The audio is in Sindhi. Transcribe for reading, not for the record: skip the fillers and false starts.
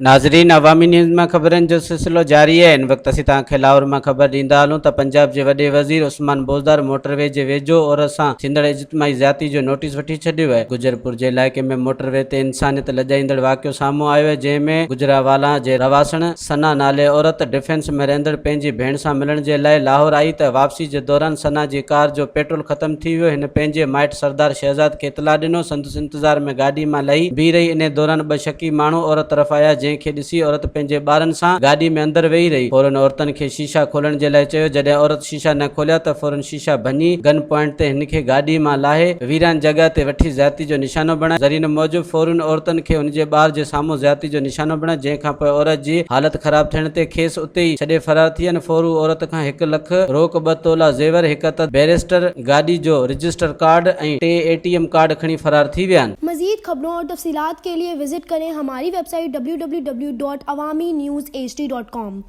ناظرين عوامي نيوز مان خبرن جو سلسلو جاري آهي هن وقت اسين توهان کي لاهور مان خبر ڏيندا هلون ته پنجاب جي وڏي وزير عثمان بوزدار موٽر وي جي ويجهو عورت سان ٿيندڙ اجتماعي زيادتي جو نوٽيس وٺي ڇڏيو آهي گجرپور جي علائقي ۾ موٽر وي تي انسانيت لڄائيندڙ واقعو سامهون آيو آهي جنهن ۾ گجرانوالا جي رهواسڻ ثنا نالي عورت ڊفينس ۾ رهندڙ پنهنجي ڀيڻ سان ملڻ جي لاء لاهور آئي ته واپسي جي دوران ثنا جي ڪار جو پيٽرول ختم ٿي ويو هن پنهنجي مائٽ سردار شهزاد کي اطلاع ڏنو سندس انتظار ۾ گاڏي مان لهي بيهي رهي انهي دوران ٻه شڪي ماڻهو عورت طرف آيا جنهن کي ڏسي عورت پنهنجي ٻارن سان گاڏي ۾ اندر ويهي رهي فورن عورتن کي شيشا کولڻ جي لاء چيو جڏهن عورت شيشا نه کوليا ته فورن شيشا ڀڃي گن پوائنٽ تي هن کي گاڏي مان لاهي ويران جڳهه تي وٺي زيادتي جو نشانو بڻايو ذريعن موجب فورن عورتن کي هن جي ٻار جي سامهون زيادتي جو نشانو بڻايو جنهن کان پوء عورت جي حالت خراب ٿيڻ تي کيس اتي ئي ڇڏي فرار ٿي ويا فورو عورت کان هڪ لک روڪ ٻه تولا زيور هڪ عدد بيرسٽر گاڏي جو register card ۽ T A T M card کڻي فرار ٿي ويا آهن. مزيد خبرون اور تفصيلات ڪي ليي وزٽ ڪرين هماري website W W W dot Awami news H D dot com.